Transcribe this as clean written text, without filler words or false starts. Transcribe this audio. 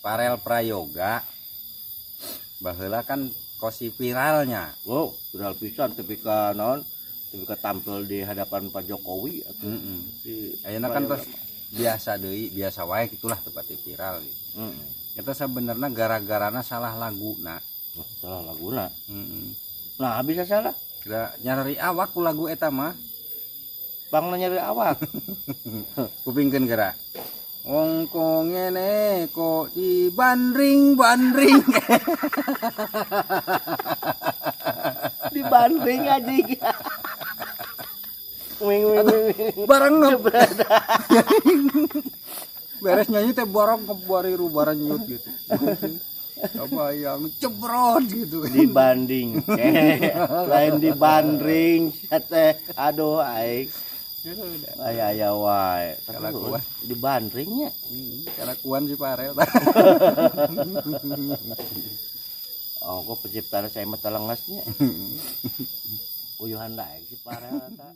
Farel Prayoga baheula kan kosi viralnya. Oh, viral pisan tepi ka naon? Tepi ka tampil di hadapan Pak Jokowi atuh. Si Ayeuna kan Prayoga terus biasa deui, biasa wae gitulah tempat viral gitu. Eta sebenarnya gara-garana salah laguna. Oh, salah laguna. Nah, bisa salah. Kira nyari awak ku lagu eta mah. Pangna nyari awak. Kupingkeun geura. Wong ko ngene kok dibandring-bandring. Dibandring anjing. Wing wing wing. Bareng ngep. Beres nyanyi teh bareng kebari rubaran nyut gitu. Apa yang cebrot gitu. Dibanding. Lain dibandring teh. Aduh aing. Aya aya wae. Kalakuan. Dibandringnya. Kalakuan si Farel. Oh, kok penciptana saya mah telengesnya. Uyuhan daek si Farel eta.